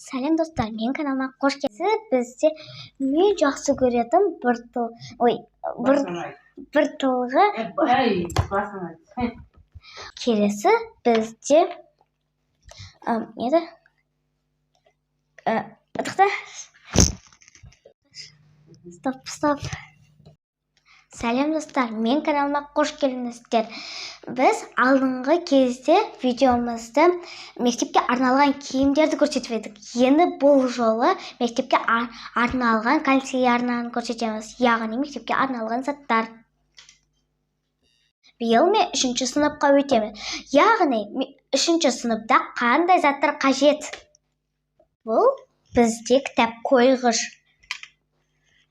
Сәлем достар, менің каналыма қош келдіңіз. Бізде мен жақсы көретін бір тыл, ой, бір бір тылғы. Келесі бізде не еді? Тоқта. Стоп, стоп. Сәлем достар, мен каналыма қош келдіңіздер. Біз алдыңғы кезде видеомызды мектепке арналған киімдерді көрсетіп едік. Енді бұл жолы мектепке арналған канцелярияны көрсетеміз, яғни мектепке арналған заттар. Биыл мен 3-ші сыныпқа өтемін. Яғни 3-ші сыныпта қандай заттар қажет? Бұл бізде кітап қойғыш.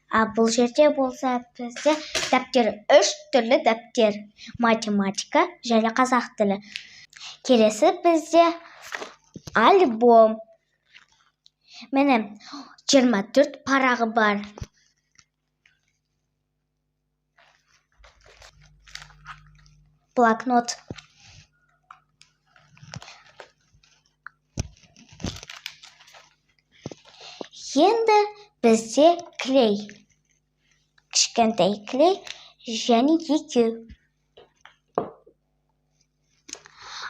А бұл жерде болса бізде дәптер, 3 түрлі дәптер. Математика және қазақ тілі. Келесі бізде альбом. Міне 24 парағы бар. Блокнот. Енді бізде клей. Кішкентай клей және екеу.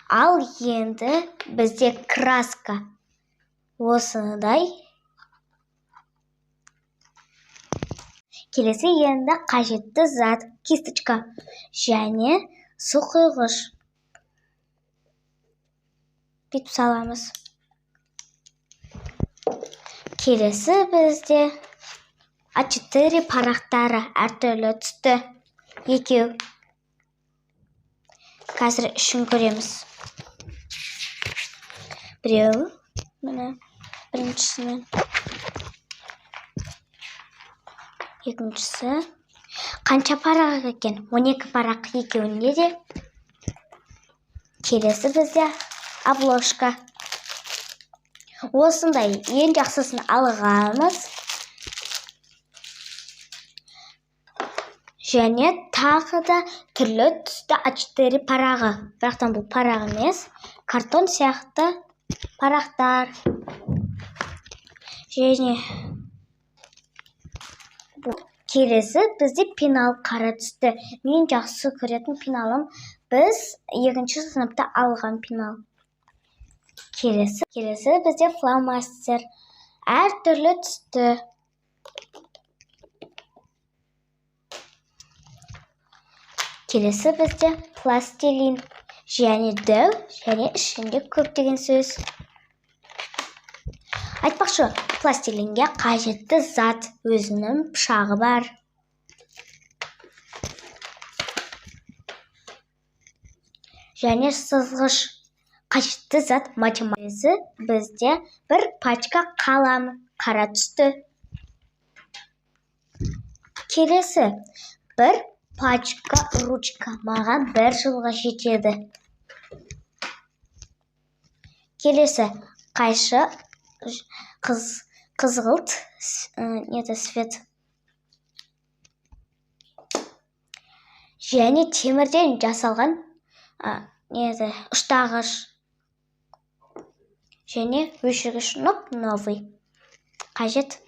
Ал енді бізде краска. Осындай. Келесі енді қажетті зат кисточка және су құйғыш. Бүйтіп саламыз. Келесі бізде А4 парақтары әртүрлі түсті екеу. Қазір ішін көреміз. Біреу, міне біріншісімен, екіншісі. Қанша парақ екен? 12 парақ екеуінде де. Келесі бізде обложка. Осындай ең жақсысын алғанбыз. Және тағы да түрлі түсті А4 парағы. Бірақтан бұл парақ емес, картон сияқты парақтар. Және бұл келесі бізде пенал қара түсті. Мен жақсы көретін пеналым. Біз 2-ші сыныпта алған пенал. Келесі бізде фломастер. Әртүрлі түсті. Келесі бізде пластилин. Және дәу, және ішінде көп деген сөз. Айтпақшы, пластилинге қажетті зат өзінің пышағы бар. Және сызғыш. Қажетті зат математика. Бізде бір пачка қалам қара түсті. Келесі бір пачка ручка. Маған бір жылға жетеді. Келесі қайшы қызғылт, неді, свет. Және темірден жасалған, неді, ұштағыш. Және өшіргіш новый. Қажет.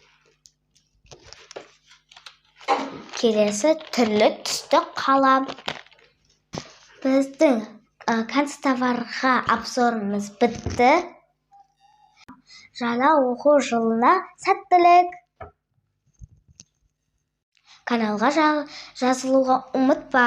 Келесі түрлі түсті қалам. Біздің канцтоварға обзорымыз бітті. Жаңа оқу жылына сәттілік. Каналға жазылуға ұмытпа.